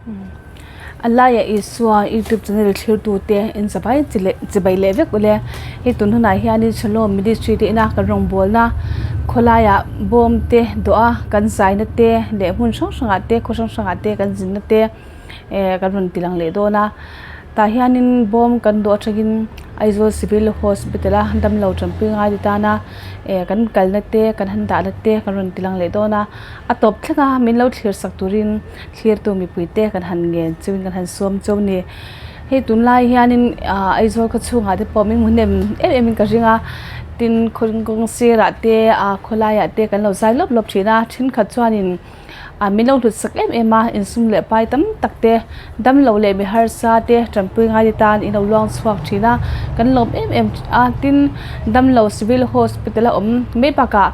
A laiah Isua youtube channel thlirtute in zavai chi leh chibai leh vek ule. Hei tun hunah hianin Shalom Ministry te ina kan rawngbawlna khawlaiah bawm te dawh a kan zaina te leh hmun hrang hrangah te khaw hrang hrangah te kan zinna te eh kan rawn ti lang leh dawn a. Tah hianin bawm kan dawh atangin Aizawl Civil Hospital a damlo tanpui ngai te tana eh kan kalna te kan han dahna te kan rawn ti lang leh dawn a. A tawp thleng a min lo thlir sak turin thlirtu mipui te kan han ngen chungin kan han sawm chauh a ni. Hei tunlai hianin ah Aizawl khaw chhungah te pawh min hmu hnem em em in ka ring a tin kawng sirah te ah khawlaiah te kan lo zai lawp lawp thin a thenkhat chuanin ah min lo hlut sak em em a insum leh pai tam tak te damlo leh mi harsa te tanpui ngai te tan in lo luang chhuak thin a kan lawm em em a tin damlo civil hospital a awm mai bakah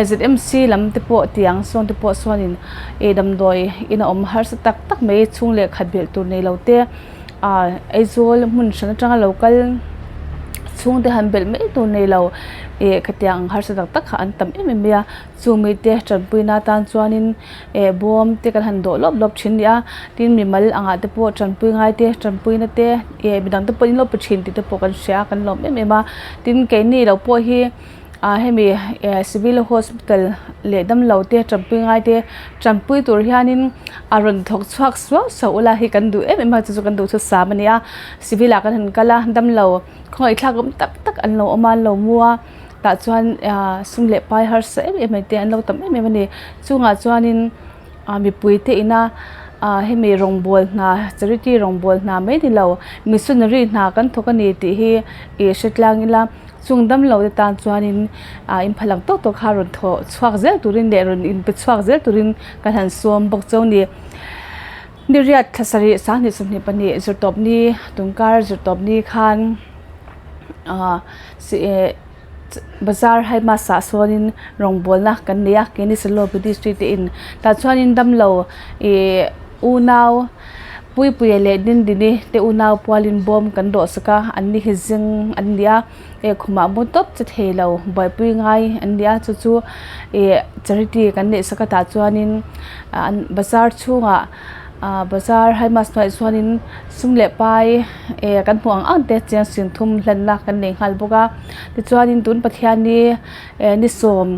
Z_M_C lam te pawh tiang sawn te pawh sawn in ih damdawi in a awm harsa tak tak mai chhung leh khat belh tur nei lo te ah Aizawl hmun hran atanga lo kal chhung te han belh mai tur nei lo ih khatiang harsa tak tak kha an tam em em mai a chung mite tanpuina atan chuanin eh bawm te kan han dawh lawp lawp thin a ni a tin mimal angah te pawh tanpui ngai te tanpuina te ih midang te pawh in lo pe thin tih te pawh kan hria a kan lawm em em a tin keini lo pawh hi. Ah hemi eh civil hospital leh damlo te tanpui ngai te tanpui tur hianin a rawn thawk chhuak suau suau ula hi kan duh em em a chu chu kan duh chu sam a nia civil ah kan han kal a damlo khawngaih thlak awm tak tak an lo awm a an lo mu a tah chuan ah sum leh pai harsa em em mai te an lo tam em em a ni chungah chuanin ah mipui te ina ah hemi rawngbawl hna charity rawngbawl hna mai ni lo missionary hna kan thawk a ni tih hi ih hre tlang ila. Chung damlo te tan chuanin ah in phalang tawk tawk kha rawn thawh chhuak zel turin leh rawn in pe chhuak zel turin kan han sawm bawk chauh a ni. Ni riat thla sarih sanghnih 22 zirtawp ni tungkar zirtawp ni khan ah eh bazar hai hmasa sawnin rawngbawlna kan nei a keini Salopi district te in tah chuanin damlo ih unau. Puipuia leh Dindini te unau pualin bawm kan dawh sak a, an ni hi zing an ni a, eh khumah mu tawp che thei lo buaipui ngai an ni a chu chu ih charity kan neih sak a tah chuanin ah an bazar chhungah ah bazar hai mas hnuaiah chuanin sum leh pai eh kan hmuh ang ang te chiang sin thum hlanna kan nei nghal bawk a tichuanin tun Pathianni eh ni sawm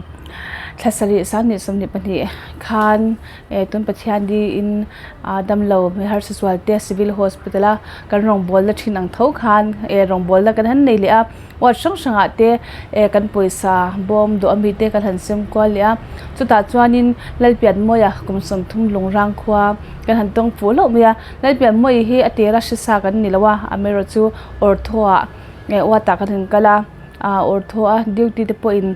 thla sarih sanghnih 22 khan. Eh tun Pathian diin ah damlo mi harsa sual te civil hospital a kan rawngbawlna thin ang tho khan eh rawngbawlna kan han nei leh a ward hrang hrangah te eh kan pawisa bawm dawh ami te kan han sem kual leh a chutah chuanin Lalpianmawia kum 30 lungrang khua kan han tawng fuh hlauh mai a Lalpianmawia hi a tira hresa kan ni lo a amaherawhchu ortho ah eh ward ah kan han kal a ah ortho a duty te pawhin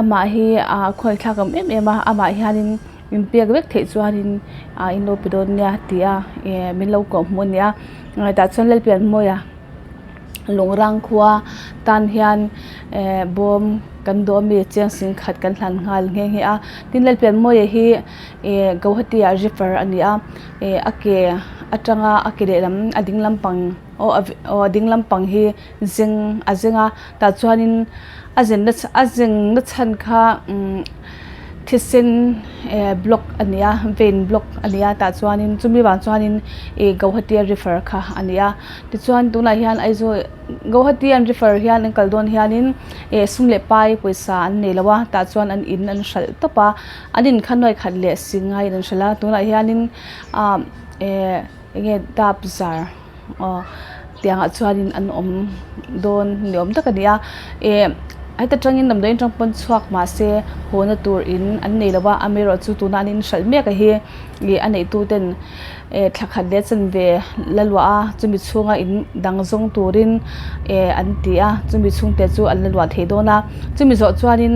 amah hi ah khawihthlak awm em em a amah hianin min pek vek theih chuanin ah in lo pe dawn nia tih a eh min lo kawh hmuh a ni a tah chuan Lalpianmawia lungrang khua tan hian eh bawm kan dawh ami chiang sing khat kan hlan nghal nghe nghe a tin Lalpianmawia hi eh Guwahati ah refer a ni a eh a ke atanga a ke lehlam a ding lampang aw a ding lampang hi zeng a zeng a tah chuanin a zen na a zeng na chhan kha umm thisen eh block a ni a vein block a ni a tah chuanin chumi vang chuanin ih Guwahati a refer kha a ni a tichuan tunah hian Aizawl Guwahati an refer hian an kal dawn hianin eh sum leh pai pawisa an nei lo a tah chuan an in an hralh tawp a an in kha nuai khat leh si ngaiin an hralh a tunah hianin ah eh eng nge dap zar. Aw tiangah chuanin an awm dawn ni awm tak a ni a eh heta tangin damdawiin atang pawn chhuak mahse haw na tur in an nei lo a amaherawhchu chu tuna an inhralh mek a hi ih a neih tu ten eh thla khat leh chanve la luah a chumi chhunga in dang zawng turin eh an ti a chumi chhungte chu an la luah thei dawn a chumi zawh chuanin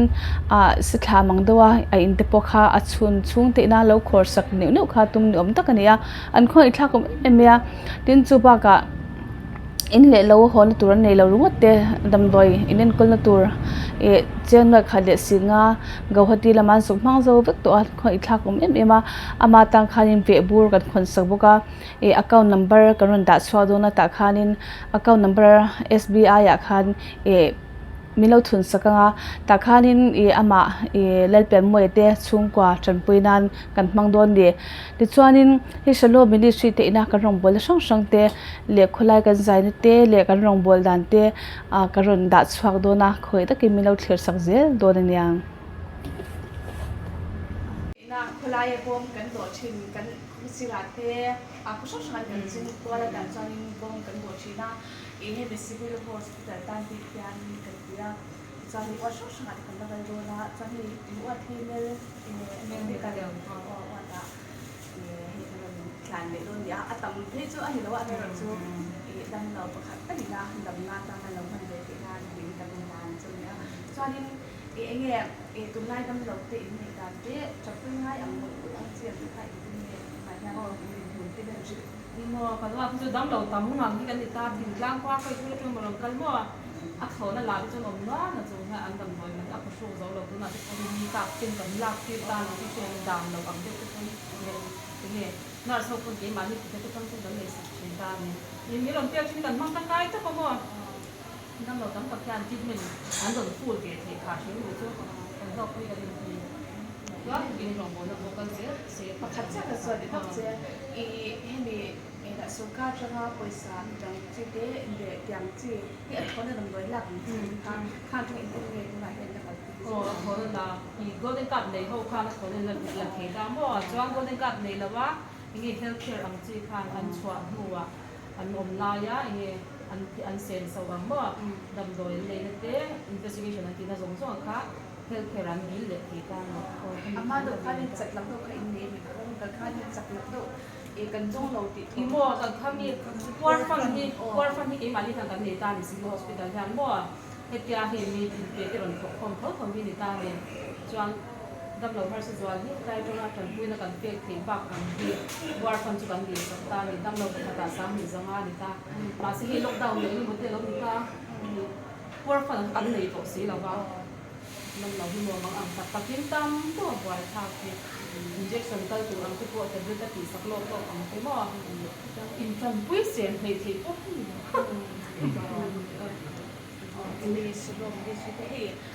ah si thla mang deuh a a in te pawh kha a chhun chhung te ina lo khawr sak neuh neuh kha tum ni awm tak a ni a an khawngaih thlak awm em em mai a tin chu bakah in leh lo haw na tur an nei lo ringawt te damdawi in enkawl na tur ih cheng nuai khat leh si nga Guwahati lama an zuk hmang zo vek tawh a khawngaih thlak awm em em a ama tang khanin veh bur kan khawn sak bawk a ih account number kan rawn dah chhuak dawn a tah khanin account number S_B_I ah khan ih. min lo thun sak ang a tah khanin ih amah ih Lalpianmawia te chhungkua tanpui nan kan hmang dawn ni. Tichuanin hei Shalom Ministry te ina kan rawngbawlna hrang hrang te leh khawlai kan zaina te leh kan rawngbâwl dan te ah ka rawn dah chhuak dawn a khawi takin min lo thlir sak zel dawn a nia. Ina khawlaia bawm kan dawh thin kan sirah te ah khaw hrang hrangah kan zin kual a tah chuanin bawm kan dawh thin a ih hemi civil hospital tan bik hian kan ti a tichuan hei uat hrang hrangah te kan la kal dawn a chuan hei in uat hi mel medical uat ah hei kan rawn tlan leh dawn a ni a a tam phei chu a ni lo a amaherawh chu ih damlo pakhat a ni na damna atana lo hman ve theih nan tiin kan rawn dan chu a ni a chuanin ih eng nge ih tunlai damlo te in neih dan te chawpui ngai ang mawlh mawlh ang chi ang te kha engtin nge tunah hian in inhmun te vel hrilh. Ni maw kan uak chu damlo tam ngang hi kan ni ta thingtlang khua khawi thil atang maw rawn kal maw a thlawhna lah te chuan awm nual na chung hian an damdawi man a phuhruk zo lo tunah te pawhin mi kak ten kan lak tir ta ni chu hriat dan lo ang deuh te pawhin leh enge nurse ho pawn keimahni pute te tang chuan kan nei sak thin ta a ni. Mi rawn pek thin kan hmang tangkai tawp a maw damlo tam tak hian treatment an rawn full ve theih phah hrim ni chu kan hlawkpui kan inti chuan in rawngbawlna pawh kal zel se. Pakhat chiah ka sawi leh vak che i hemi Engah sorkar atanga pawisa dang chi te leh tiang chi hi a thawn a damdawi lak ang chi kha khan atanga engtin nge tunah hian la kalpui zet Aw a thawn a la i golden card nei ho khan a thawn in la la thei ta maw chuan golden card nei lo a enge health care ang chi khan an chhuah hnuah an awm lai a enge an an sen so ang maw damdawi an leina te investigation an tihna zawng zawng kha health care an bill leh thei ta maw aw hemi A hma deuh khan in chak loh deuh kha in nei a mi ka rawn kal khan in chak loh deuh Kan zawng lo tih thu. Maw kan kha mi Poor fund hi Poor fund hi keimahni hian kan nei ta a ni Civil Hospital hian maw hetia hei mi inpe te rawn thawh khawm tho tho hi ni ta a ni. Chuan damlo harsa zual hi tlai atanga tanpuina kan pek theih bak ang hi Poor fund chu kan dil sak ta a ni. Damlo pakhatah 2000 a ni ta. Mahse hei lockdown leh engemaw te a lo ni ta Poor fund kha kan nei tawh si lo va. Damlo hi nuam ang ang tak takin tam deuh a buai thlak hi. Injection kal tur ang te pawh tablet a tihsak lawk lawk ang te maw? Intanpui sen hleih theih pawh hi ni lo.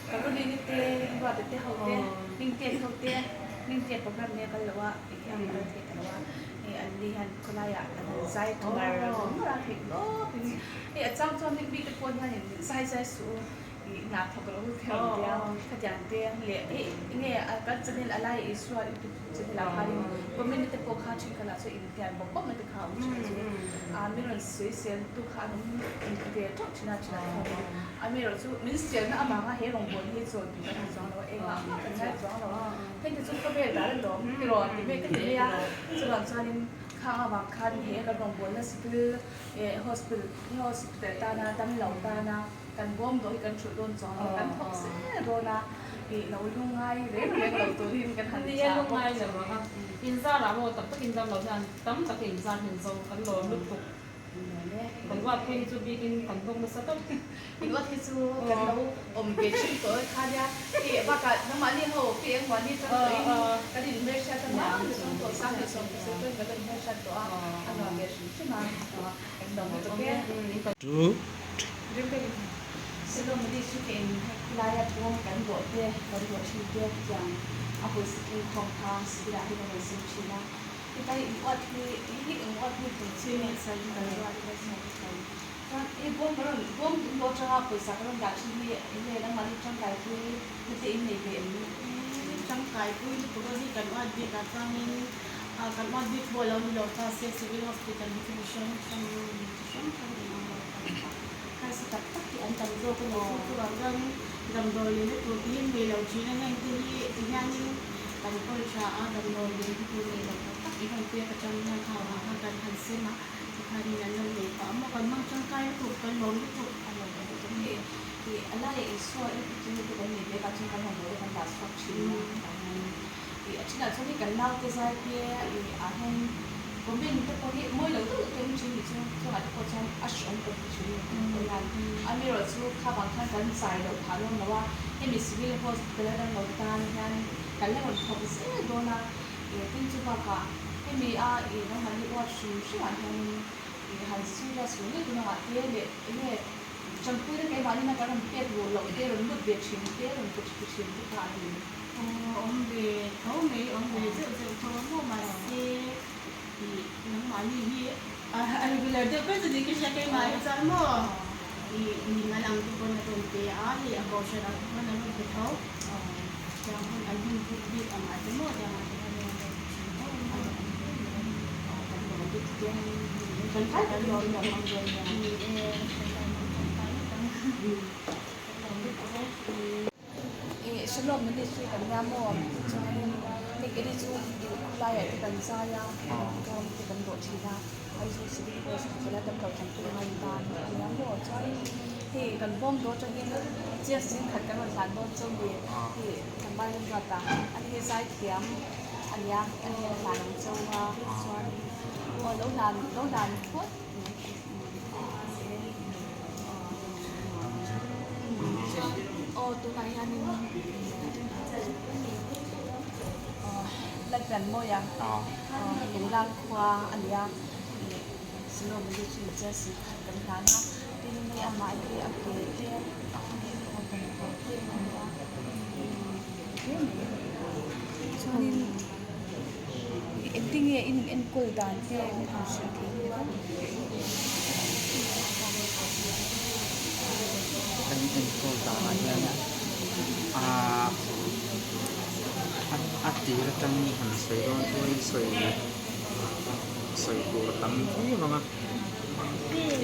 Caroline te, Ruata te ho te, Hmingtea ho te, Hmingtea program nia kal lo a, eng hian kal thei ta lo a, hei an ni hian khawlaiah an han zai tha ngar ngar a theih tawpin hei a chang chuan mi te pawh hianin zai zai suh u. Hna thawk lo thei ang tia khatiang te leh hei enge kan channel a lai Isua youtube channel ah khanin comment te pawh kha thenkhat ah chuan inhliam bawk bawk na te kha a awm thin chu a mi rawn sawi sel tu kha an awm ve teuh thin a thin ah khanin a mi erawh chu min selna avanga he rawngbâwl hi chawl tur kan ni chuang lo a engah mah kan ngai chuang lo a heng te chu khawvel dan a lawm tiraw ti mai ka ti mai a chuvang chuanin khang avang khan he kan rawngbâwlna civil hospital hospital tana damlo tana Kan bawm dawh hi kan hrulh dawn chuang lo, kan thawk zel dawn a, ih lo lungngai reng reng lo turin kan han chah bawk. Nia lungngai lo ang a, inzarah maw tak takin dam lo hian tam taka inzar hian zo kan lawm lutuk. Kan uat phei hi chu bikin kan bawk nasa tawp. In uat hi chu kan lo awm ve thin tawh e kha nia, ih bakah nangmahni ho pi engmahni tang tawhin kan inhmelhriat a hma chuang tawh sang leh sawm pasarih pawhin kan lo inhmelhriat tawh a, a nuam ve hrim hrim a, kan lo lutuk e. Khawlaia bawm kan dawh te, kan dawh thin te tiang a pawisa tling khawm kha civil ah hian a rawn sem thin a. Hetlai in uat hi, hei hi eng uat nge tur chi nge surgical uat a surgical. Chuan hei bawm kan rawn bawm kan dawh atanga pawisa kan rawn dah thin hi eng nge nangmahni tangkaipui na te in nei ve em? Tangkaipui lutuk a hi kan uat bik ah chuanin kan uat bik pawh a lo ni lo ta se civil hospital hi chu mi hrang hrang mi chi hrang hrang in ang lo tam tak. Harsa tak tak hi an tam zawk a ni. Chu chuvang chuanin damdawi lehna tur te hi nei lo thin a, heng te hi ti hianin kan kawl tha a, damdawi lehna tur nei lo tak tak i rawn pek atang hian kha vang khan kan han sem a, tikhanin an lo nei pah a maw, kan hmang tangkai lutuk, kan lawm lutuk a lo awm lutuk hi. Ih a laiah Isua i ti chu kan nei bek a, chuan kan rawn bawl a kan dah chhuak thin a, tah hian ih a thinah chuan hei kan naute zai te ih ah hian Comment te pawh hi mawi lo deuh deuh thin ni chu chungah te pawh chuan a hreawm ka ti thin a ni pawh hian a mi erawh chu kha vang khan kan chai loh phah dawn lo a, hemi civil hospital a dang lo tan hian kan la rawn thawk zel dawn a, ih tin chu bakah hemi a ih nangmahni uar hrim hrimah hianin ih han serious ve ngei dawn angah te leh enge. Ṭanpuina keimahni kan rawn pek ruh loh te, rawn lut ve ṭhin te, rawn pe ṭhin te kha an ni. Aw, awm ve tho mai, awm ve zeuh zeuh tho a maw, mahse ih nangmahni hi a regular deuh ber chu ni ka hria keimah hi chuan maw ih mimal ang te pawn a rawn pe a, hei a kohhran ang te pawn a rawn pe tho, tiang hun an hun buk bik ang ah te maw tiang ah te khan a rawn pe ṭhin tho a maw. Aw, kan lawm bik te. Ṭangkai takin min lo hmang dawn nia. Ni e, ṭangkai hmang ṭangkai ngawt ang. Kan lawm bik bawk e. Ih Shalom Ministry kan nia maw? Chuanin hei kei chu khawlaiah te kan zai a, bawm te kan dawh thin a, Aizawl Civil Hospital a damlo thanpui ngai tan a nia maw? Chuanin hei kan bawm dawh atangin chiah zing khat kan rawn hlan dawn chu ni hei Tlangval Rinruata ani hi zai thiam a nia, ani hian a hlan ang chauh a, chuanin aw lo hlan lo hlan phawt Aw tunah hianin aw Lalpianmawia Englang khua a ni a, Snow Military Jersey khat kan hlan a, tin hei amah hi a ke te a ni a, chuanin. Engtin nge in enkawl dan te min han hrilh thei hle a? Kan enkawl danah hian aaa a tir atang han sawi dawn chuan sawi sawi tur a tam viau ang a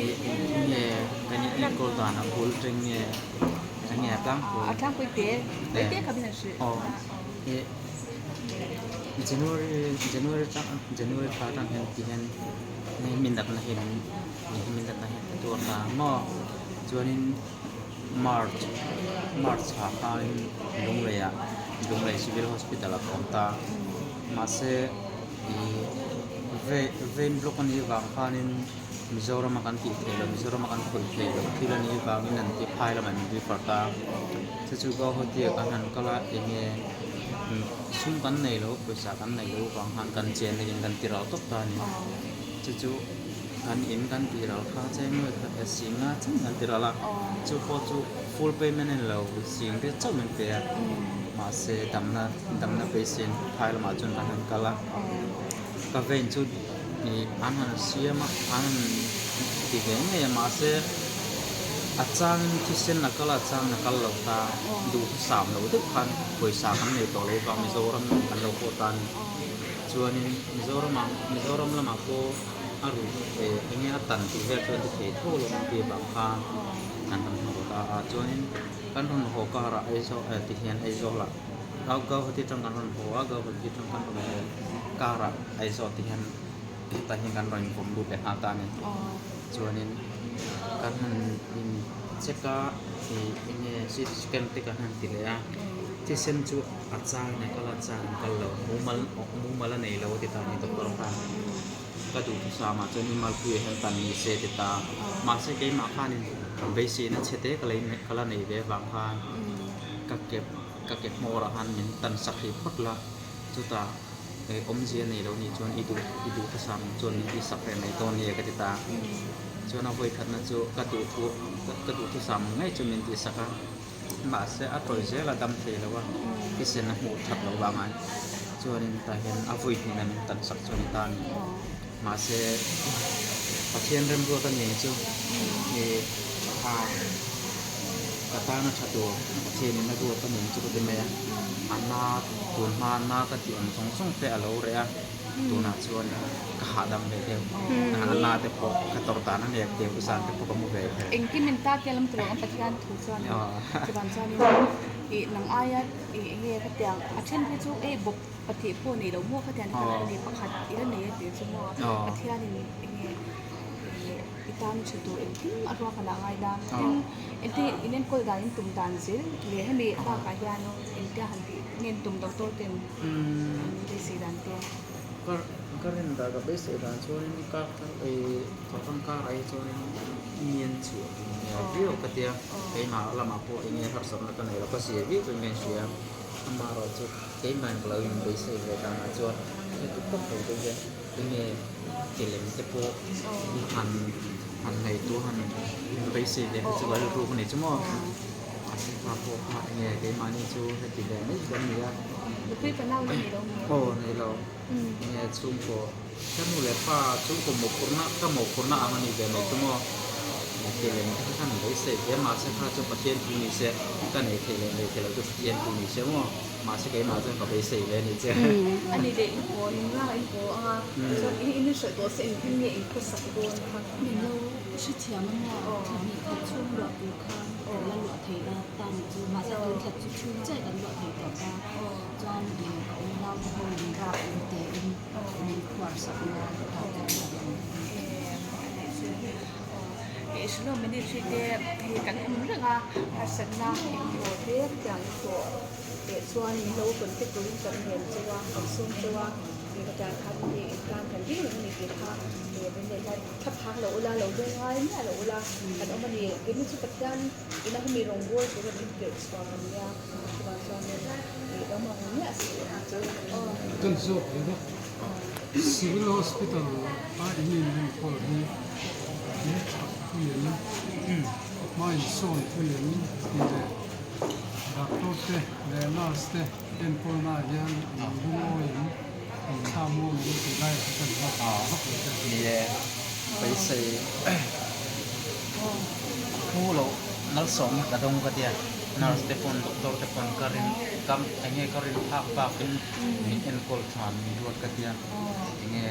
ih engtin nge kan enkawl dan a bul teng nge eng nge a tlangpui A tlangpui te te kha min han hrilh. Aw ih. January January atang January thla atang hian ti hian hei mi natna hi mi natna hi a tuar ta maw chuanin March March thla khanin Lunglei ah Lunglei Civil Hospital ah ka awm ta mahse ih vein block anih vang khanin Mizoram a kan tih theih loh Mizoram a kan khawih theih loh thil anih vangin an ti phai lamah min refer ta chu chu Guwahati ah kan han kal a eng nge sum kan nei lo pawisa kan nei lo vang khan kan chenna in kan ti ral tawp ta a ni chu chu kan in kan tih ral kha cheng nuai khat leh sing nga cheng kan ti ral a chu pawh chu full payment a ni lo sing te chauh min pe a mahse damna damna patient phai lamah chuan kan han kal a ka vein chu. Ih an han siam a an han ti ve ngei a mahse a changin thisen a kal a a changin a kal lo ta duhthusam lo deuh khan pawisa kan nei tawh lo vang Mizoram kan lo pawh tan chuanin Mizoram ah Mizoram lamah pawh a ruh eh eng nge a tan tih vel chuan ti thei tho lo ang tih vang khan an rawn haw ta a chuanin kan rawn haw karah Aizawl eh ti hian Aizawl ah Guwahati atang kan rawn haw a Guwahati atang kan rawn haw karah Aizawl ti hian hetah hian kan rawn invawm lut leh nghal ta a ni. Chuanin kan han in check a ih eng nge CT scan te kan han ti leh a thisen chu a changin a kal a changin a kal lo mumal mumal a nei lo a ti ta a ni doctor khan ka duhthusam ah chuan i malpuiah hian tan ni se ti ta mahse keimah khanin beiseina chhe te ka lei ka la nei ve avang khan ka ke ka ke hmawr ah khan min tan sak hrih phawt la chutah eh awmzia nei lo nih chuan i duh i duh hmasa ang chuan min tih sak reng mai dawn nia ka ti ta chuan a vawi khatna chu ka duh thu ka duh thusam ang ngei chu min tih sak a mahse a tawih zel a dam thei lo a thisen a hmuh that loh vang a chuanin tah hian a vawi hnihna min tan sak chu a ni ta a ni mahse Pathian remruat a ni ang chu ih tha ka tana tha tur Pathianin a ruat a ni ang chu ka ti mai a a na tun hma na ka tih ang zawng zawng te a lo reh a tunah chuan ka hahdam ve deuh a na te pawh ka tawrh dan a nek deuh zan te pawh ka mu ve thei. Engkim in ta tia lam tur ang Pathian thu chuan chuvan chuanin ih nang aia ih eng nge ka tiang a then phei chu ei bawp pathih pawh nei lo maw khatiang kha ka nei pakhat ila nei a tih chu maw Pathianin eng nge ih I tan tha tur engkim a ruak a lah ngai la. Tin, engtin in enkawl dan in tum dan zel leh hemi bakah hian engtia han tih nge in tum doctor ten an beisei dan te. Ka rin dan ka beisei dan chuanin kar thar ei thawhtan kar ai chuanin mian chhuah tum hmel viau ka tia. Keimah lamah pawh enge harsatna ka nei lo ka zia viau in ka inhria. Amaherawhchu keimah in ka lo inbeisei ve danah chuan heti tawp lo deuh hian. enge ke lem te pawh han han ngaihtuah han beisei ve kha chu ka rilru ka nei chu maw mahse kha pawh kha enge keimahni chu heti ve mai chu kan ni a aw nei lo enge chhungkaw ka nu leh pa chhungkaw mawhphurhna ka mawhphurhna ang a ni ve mai chu maw ke lem te kha khan beisei ve a mahse kha chu Pathian thu ni se ka nei thei leh nei thei lo chu Pathian thu ni se maw. Mahse keimah chuan ka beisei ve a ni che. A ni leh in haw, in lak in haw ang a, chuan in in hrilh tawh se engtin nge in khawsak dawn kha. Min lo hrethiam a maw, thla hnih khat chhung luah tur khan kan la luah thei a ta ni chu, mahse tun thla chu chhung chiah kan luah thei tawh ta, chuan ka unau te ho in rap in te in min khuar sak na ta kan la awm. Shalom Ministry te hi kan awm reng a, harsatna engemaw te tiang tawh leh chuan min lo contact turin kan rem cheu a, kan sawm cheu a, ih ka tiang khan hei intan kan ding reng a ni tih kha ih min neih hian thla phang lo ula, lo dawng ngai miah lo ula kan awm a ni. Keini chu Pathian ina hemi rawngbâwl tura min tirh chhuak a nia, chuvang chuanin ih lo mang miah si ang chu. Kan zawk ve bawk. Civil Hospital a in inenkawl hi in that hunin hma insawn hunin tih leh doctor te leh nurse te enkawlna ah hian in lungawiin in thla muang in tih lai ah hian kan hma vak lo te. Ni e, beisei thu loh malsawmna ka dawng ka tia, nurse te pawn doctor te pawn ka rin ka eng nge ka rin phak bakin min enkawl tha min ruat ka tia enge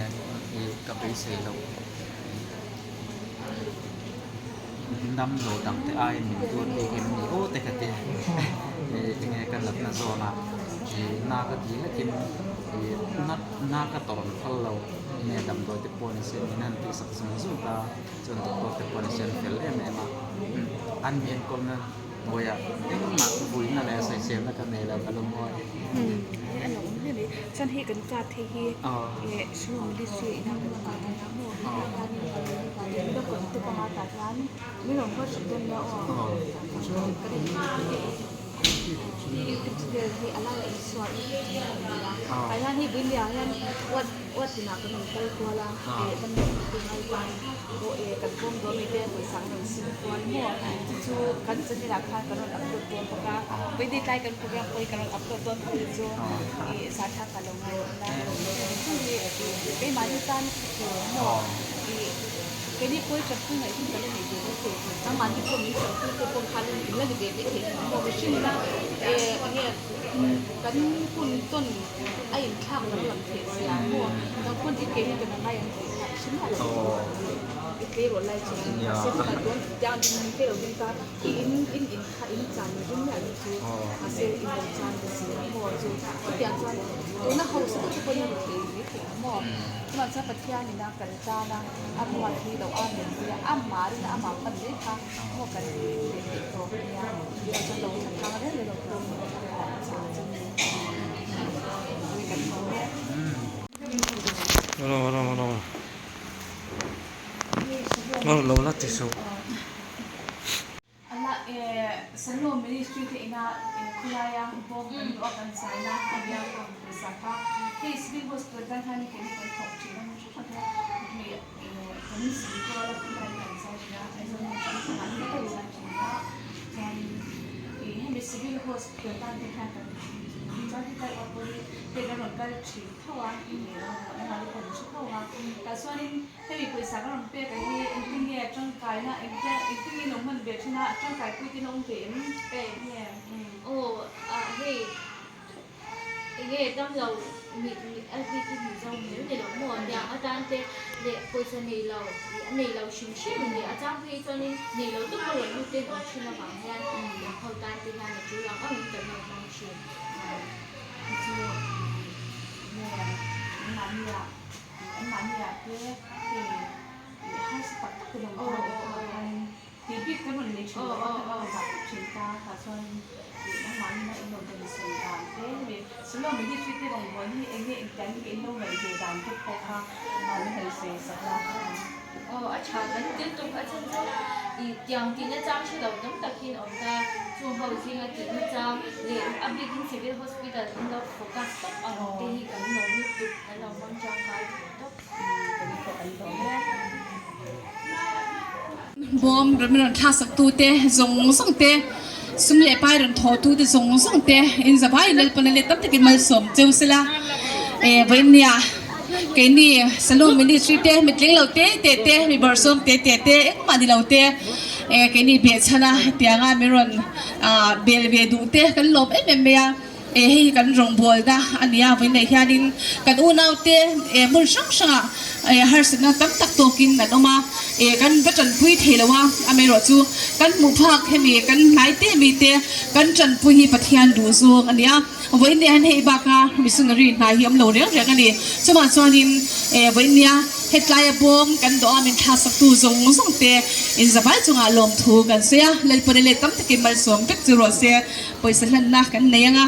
ih ka beisei loh dam lo dang te aiin min duat bik em ni aw te ka ti ih enge ka natna zawn a ih na ka ti hlekin ih na na ka tawrh phal lo enge damdawi te pawh ni se min han tih sak zung zung ta chuan doctor te pawh ni se an fel em em a an mi enkawlna. Hnuaiah engmah vuina leh sawiselna ka nei lo ka lo ngawi. A lo awm hle mai. Chuan hei kan card hei hi Shillong District ina kan card a nia maw hei hianin min lo contact anga tah hian min rawn call hrep dawn nia aw. Kan in YouTube channel hi a laiah Isua YouTube channel a ni a. Tah hian hei Builia hian what what inah kan rawn kal kual a eh kan ngai tan. Aw e, kan pawm dawn mi te pawisa kan rawn sim kual maw? Chu chu kan channel ah khan kan rawn upload dawn bawk a, birthday tlai kan program pawh hi kan rawn upload dawn tho ni chu ih zan thak ka lo ngai dawn a, chu hi keimahni tan tur maw ih keini pawh hi tanpui ngaih hun kan la nei ve mai thei, nangmahni pawh min tanpui te pawh khan in la ni ve mai thei maw mihring ina eh enge kan hun tawn a inthlak danglam theih zia maw nangpawn i keini kan ngai ang tih kha i hre miah lo i tleirawl lai chuan mahse tunah chuan tiang in tleirawl ding ta i in in in kha in chan ni ring miah lo chu mahse in lo chan ta si a maw chu chutiang chuan tuna hausa deuh te pawhin a rawn thei mai thei ang maw chuvang chuan Pathianin a kan tan a a ruat hi lo amen hi a amah rin a amah pan mai kha maw kan leh theih tawp a nia chuvang chuan lo thla thang reng reng lo tur Shalom Ministry te ina khawlaia bawm kan duh a kan zaina a nia kan pawisa kha hei Civil Hospital tan hian keini kan thawk thin a hmun hrang hrang te kan zin kual a khawlai kan zai thin a Aizawl hmun hrang hrangah te kan zai thin a chuanin hemi Civil Hospital tan te hian kan chuan hetlai awm pawh hi hei kan rawn kal thin tho a engmah te pawh an hre tho a tah chuanin hemi pawisa ka rawn pek a hi engtin nge tangkaina engte engtin nge in lo hman ve thin a tangkai pui te in awm ve em nge aw ah hei enge damlo mi mi a bik hi mizo kher ni lo maw tiang atan te leh pawisa nei lo ih a nei lo hrim hrim leh a chang phei chuanin nei lo tawp a rawn lut ten awm thin avang hian tiang ho tan te hian a tul ang angin kan lo hmang thin. Chu nge anmahnia anmahnia te hei ih harsa tak tak te lo awm a kha khanin tih bik kan rawn nei thin lo a kan rawn dah tawp thin ta tah chuan ih nangmahni in lo dan sawi dan te hemi Silo ministry te rawn buai hi eng nge engtiang nge in lo ngaih ve dan te pawh kha min han sawi sak la. Aw a tha kan thil tum a chan chu ih tiang tihna chang hre lo tam tak hian awm ta chung ho zinga tihna chang leh a bikin civil hospital in lo focus tawp ang te hi kan lo lutuk kan lo hmang tangkai thei tawp. Kan pawh kan lawm e. Bawm rawn rawn thlaksak tute zawng zawng te, sum leh pai rawn thawh tute zawng zawng te in zavai Lalpana let tam takin malsawm cheu sela. E vawinia keini Salom Ministry te mitling lo te te te mi bawrhsawm te te te engmah ni lo te e keini behchhana hetianga min rawn bel ve duh te kan lawm em em mai a. E hei hi kan rawngbawlna a ni a, vawiin leh hianin kan unaute e hmun hrang hrangah e harsatna tam tak tawkin an awm a, e kan va tanpui thei lo a, amaherawhchu kan hmuh phak hemi kan hnai te mite kan tanpui hi Pathian duh zawng a ni a, vawiin leh hian hei baka missionary hna hi awm lo reng reng a ni. Chumah chuanin e vawiin nia hetlaia bawm kan dawh a min thlahsaktu zawng zawng te inzavai chungah lawmthu kan sawi a, Lalpane leh tam takin malsawm vek chu rawh se. Pawisa hlanna kan nei ang a.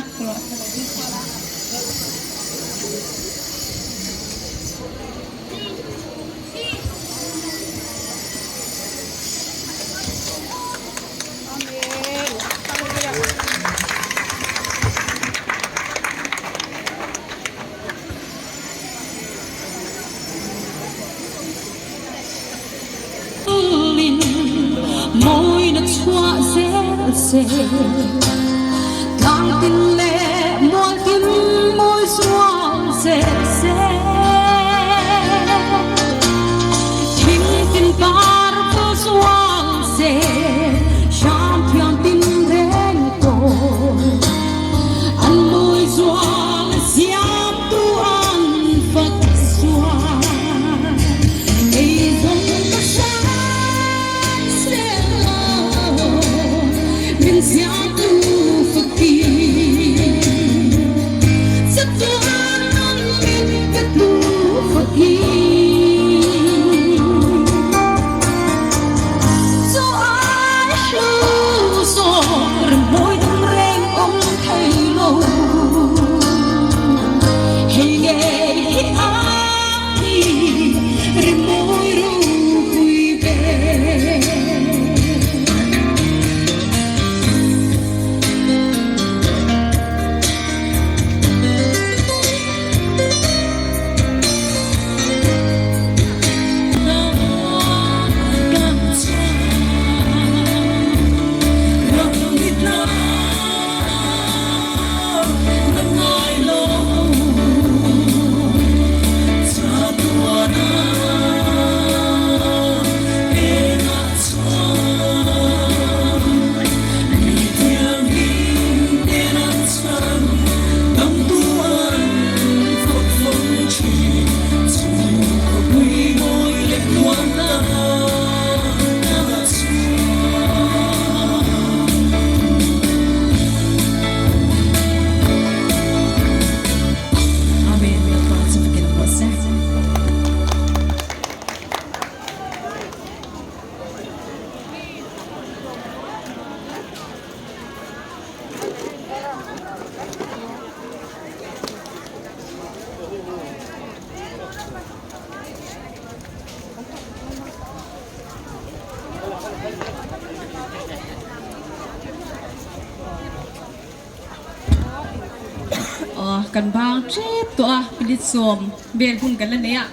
Aw kan bang tep tawh a minute sawm vel hun kan la nei a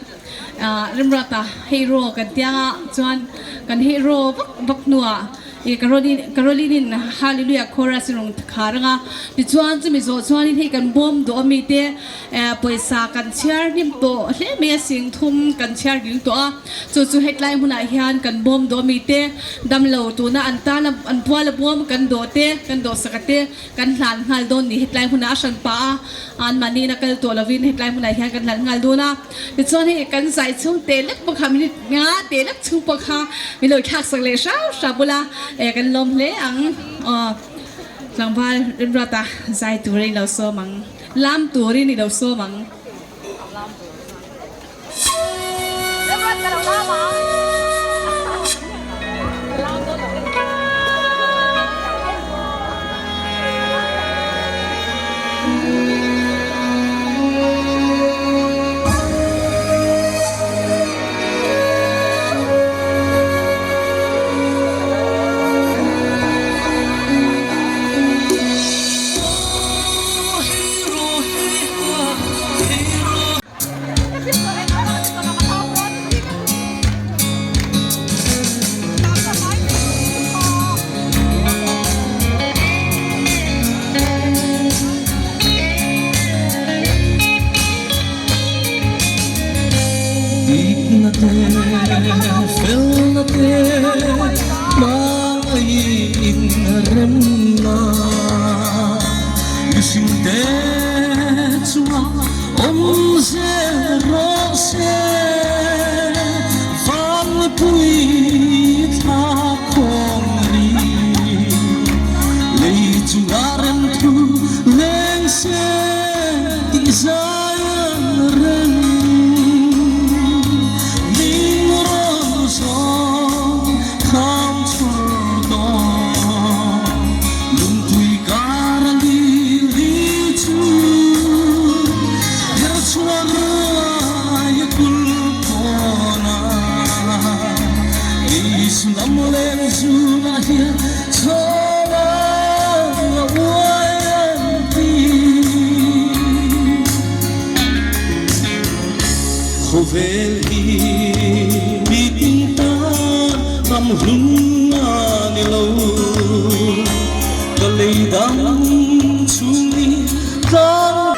ah Remruata hero kan tiang a chuan kan hero vak vak hnuah Ih Caroline Caroline in Hallelujah chorus in rawn khar anga tichuan chumi zawh chuanin hei kan bawm duh ami te eh pawisa kan chhiar hnim tawh hle mai a sing thum kan chhiar ding tawh a chu chu hetlai hmunah hian kan bawm duh ami te damlo tuna an tan a an pual a bawm kan dawh te kan dawh sak a te kan hlan nghal dawn ni hetlai hmunah a hran pah a anmahni in a kal tawh lovin hetlai hmunah hian kan hlan nghal dawn a tichuan hei kan zai chhung teh lek bawk kha minute nga teh lek chhung pawh kha min lo thlak sak leh hrau hrau bula eh kan lawm hle ang aw tlangval Remruata zai turin i lo sawm ang lam turin i lo sawm ang. Ram leng zunah hian chhawng ang a uai an ti. Khawvel hi mi tin tan ram hlung a ni lo. Ka lei dang chhung ni tlang.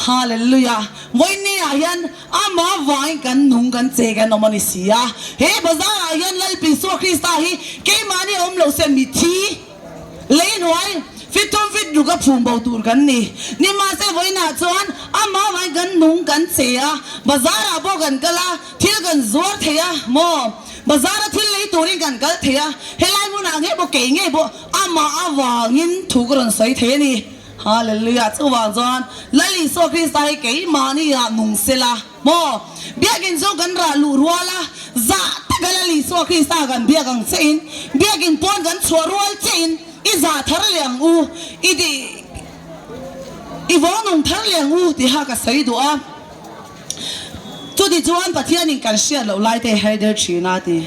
Hallelujah! Vawiinni ah hian amah vangin kan nung kan che kan awm a ni si a. He bazar ah hian Lalpisua Krista hi keimahni awm lo se mithi lei hnuai fit thum fit ruk a phum bo tur kan ni. Nimahse vawiinah chuan amah vangin kan nung kan che a, bazar ah pawh kan kal a, thil kan zuar thei a maw? Bazar a thil lei turin kan kal thei a, helai hmunah ngei pawh kei ngei pawh amah avangin thu ka rawn sawi thei a ni. Hallelujah! Chuvang chuan Lal Isua Krista hi keimahni ah nung sela maw? Biakin chu kan rah luh rual a, zah taka Lal Isua Krista kan biak ang che in, biakin pawn kan chhuah rual che in i zah thar leh ang u, i ti i vawng nung thar leh ang u tiha ka sawi duh a. Chutichuan Pathianin kan hriat loh lai te hai der thin a ti.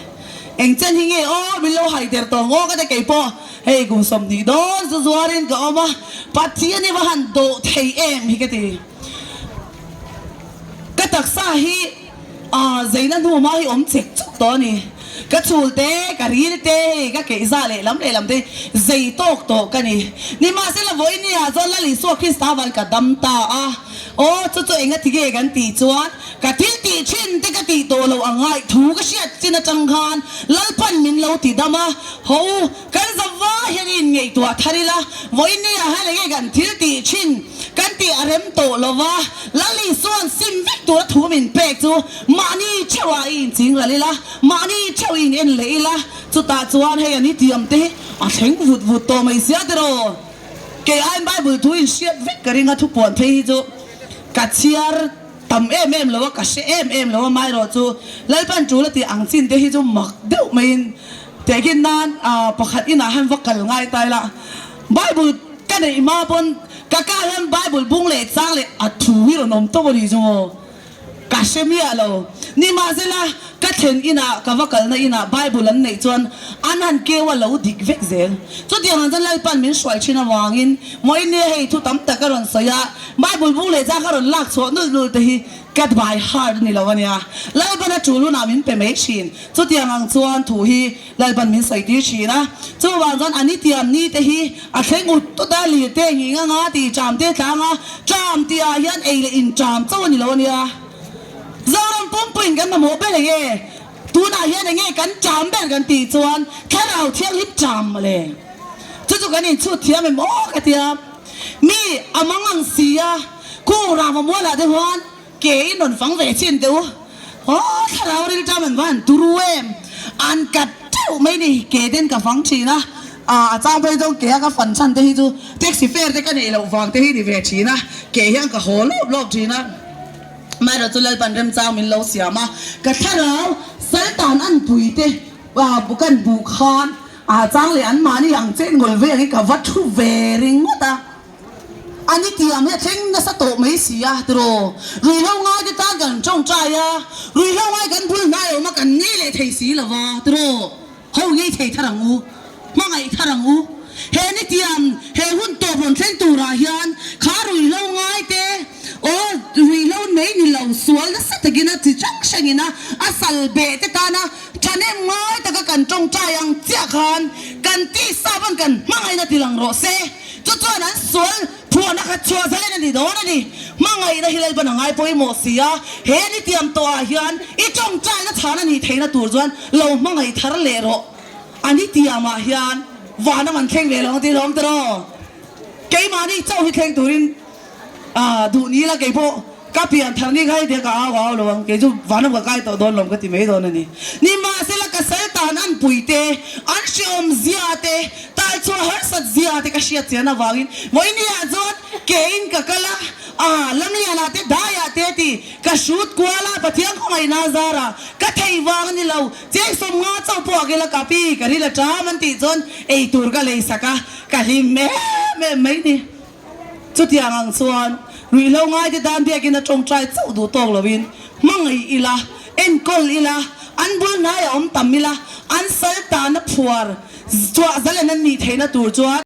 Eng chen hi nge aw min lo hai der tawh ngawk a te kei pawh hei kum 20 dawn zu zuarin ka awm a, Pathian hi va han dawh thei em hi ka ti. Ka taksa hi ah zeina hnu hma hi awm chek chuk tawh a ni. Ka chhul te, ka ril te, hei ka keih za lehlam lehlam te zei tawk tawh ka ni. Nimahsela vawiin ah chuan Lal Isua Krista van ka dam ta a. Aw, chu chu enga ti nge kan tih chuan ka thil tih thin te ka tih tawh loh ang ngaih thu ka hriat chin atang khan Lalpan min lo ti dam a. Ho, kan zava hian i inngaihtuah thar ila, vawiin ni ah hian enge kan thil tih thin kan tih a rem tawh lo va, Lal Isua'n sim vek tura thu min pek chu mahni theuh ah i inching ral ila, mahni theuh i in en leh ila, chutah chuan hei an i tiam te hi a thleng vut vut tawh mai sia tiraw? Kei aiin Bible thu in hriat vek ka ring a, thupuan phei hi chu ka chhiar tam em em lo a, ka hre em em lo a, amaherawh chu Lalpan tul a tih ang chin te hi chu mak deuh maiin tehkin nan pakhat inah hian va kal ngai ta ila, Bible ka neih hma pawn ka kah hian Bible bung leh chang leh a thu hi rawn awm tawp a nih chu maw. Ka hre miah lo. Nimahsela, ka thlen inah, ka va kalna inah Bible an neih chuan an han keu a lo dik vek zel. Chutiang ang chuan Lalpan min hruai thin avangin Moinia hei thu tam tak a rawn sawi a, Bible bung leh chang a rawn lak chhuah nulh nulh te hi Ka by heart a ni lo a nia. Lalban a tul hunah min pe mai thin. Chutiang ang chuan thu hi Lalban min sawi tir thin a. Chuvang chuan a ni tiam ni te hi a thleng ut tut a, lir te nghing anga tih ṭam te tlang a, ṭam tih ah hian ei leh in ṭam chauh a ni lo a nia. Zoram pumpuiin kan mamawh ber eng e? Tunah hian eng nge kan ṭam ber kan tih chuan Thlarau Thianghlim ṭam mawle. Chu chu kan inchhut thiam em aw ka tia. Mi a mang ang si a, kung rang vamualah te huan ke in rawn fang ve chin teh u. Aw thlarau rilṭam an va han turu em! An kat teuh mai ni, ke ten ka fang thin a, a chang phei chuan ke a ka fan chhan te hi chu taxi fare te ka neih loh vang te hi ni ve thin a, ke hian ka haw lawp lawp thin a. Amaherawh chu Lalpan remchang min lo siam a, ka thlarau saltan an pui te kan hmuh khan A chang leh an mahni ang che ngawl ve angin ka va thu ve ringawt a, a ni tiam hi a thleng nasa tawh mai si a tiraw? Ruihhlo ngai te tan kan tawngtai a, ruihhlo ngai kan bul hnai awm a kan ngei leh thei si lo va tiraw? Ho ngei thei thar ang u, hmangaih thar ang u. He ni tiam, he hun tawp rawn thleng turah hian kha ruihhlo ngai te aw ruihhlo nei ni lo sual nasa takin a chi hrang hrangin a a sal beh te tana Thahnem ngai taka kan tawngtai ang chiah khan kan tisa pawn kan hmangaihna ti lang rawh se. Chu chuan an sual phuahna kha chhuah zalen a ni dawn a ni. Hmangaihna hi Lalpan a ngai pawimawh si a, he ni tiam tawhah hian i tawngtaina chhan a nih theihna tur chuan lo hmangaih thar leh rawh. A ni tiamah hian van a man thleng ve lo ang tih hlawm tiraw? Keimahni chauh hi thleng turin duh ni ila keipawh Ka pian thar ni kha hetiang ka au au lo ang, kei chu vanram ka kai tawh dawn lawm ka ti mai dawn a ni. Nimahsela ka sal tan an pui te, an hreawm zia te, tal chhuah harsat zia te ka hriat chian avangin vawinia chuan kein ka kal a, aa Lamlianah te Daiah te ti ka hrut kual a, Pathian khawngaihna zarah ka thei vang a ni lo, cheng 50 chauh pawh a kela ka pi ka ril a ṭam an tih chuan ei tur ka lei sak a, ka hlim em em mai ni. Chutiang ang chuan ruihhlo ngaite tan biakin a tawngtai chauh duh tawk loin hmangaih ila, enkawl ila, an bul hnaiah awm tam ila, an sal tana phuar chhuah zalen an nih theihna tur chuan.